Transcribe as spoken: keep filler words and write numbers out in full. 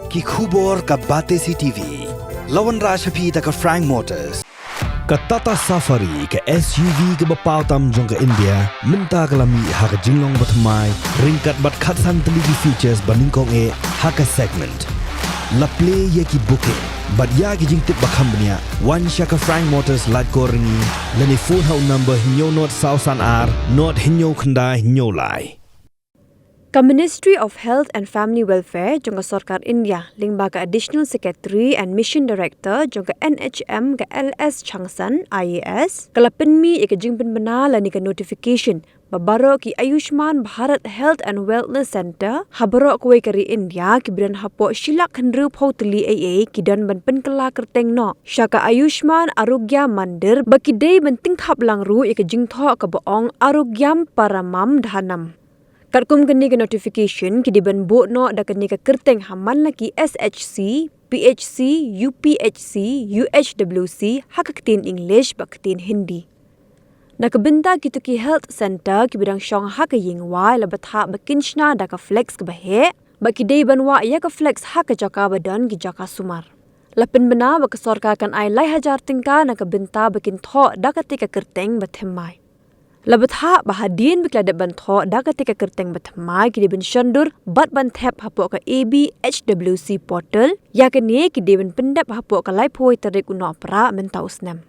Ki khubor ka Batesi T V. La wanrah sha phi da ka Frank Motors. Ka Tata Safari, ka S U V kaba paw tam jong ka India, mynta ka la mih ha ka jinglong bathymmai, ryngkat bad khatsan tylli ki features ba nyngkong eh ha ka segment. La plie ïa ki booking bad ïa ki jingtip ba kham bniah, wan sha ka Frank Motors Laitkor Ryngi, lane phone ha u number hynñiew nod saw san ar nod hynñiew khyndai hynñiew lai. Ka Ministry of Health and Family Welfare jong ka Sorkar India, lyngba ka Additional Secretary and Mission Director jong ka N H M, ka L S Changsan, I A S, ka la pynmih ïa ka jingpynbna lane ka notification ba baroh ki Ayushman Bharat Health and Wellness Centre ha baroh kawei ka ri India kiba don hapoh shi lak hynriewphew tylli eiei ki don ban pynkylla kyrteng noh sha ka Ayushman Arogya Mandir, ba ki dei ban tyngthap lang ruh ïa ka jingthoh kaba ong Arogyam Paramam Dhanam. Katkum kane ka notification, ki dei ban buh noh da kane ka kyrteng ha man la ki S H C, P H C, U P H C, U H W C ha ka ktien English bad ktien Hindi. Na ka bynta kito ki health centre kiba dang shong ha ka ïing wai, la bthah ba kin shna da ka flex kaba heh bad ki dei ban wah ïa ka flex ha ka jaka ba don ki jaka sumar. La pynbna ba ka sorkar kan ai lai hajar tyngka na ka bynta ba kin thoh da kata ka kyrteng bathymmai. La bthah ba hadien ba ki la dep ban thoh da kata ka kyrteng bathymmai, ki dei ban shondur bad ban thep hapoh ka A B H W C portal. Ïa kane ki dei ban pyndep hapoh ka laiphew tarik u Nohprah mynta u snem.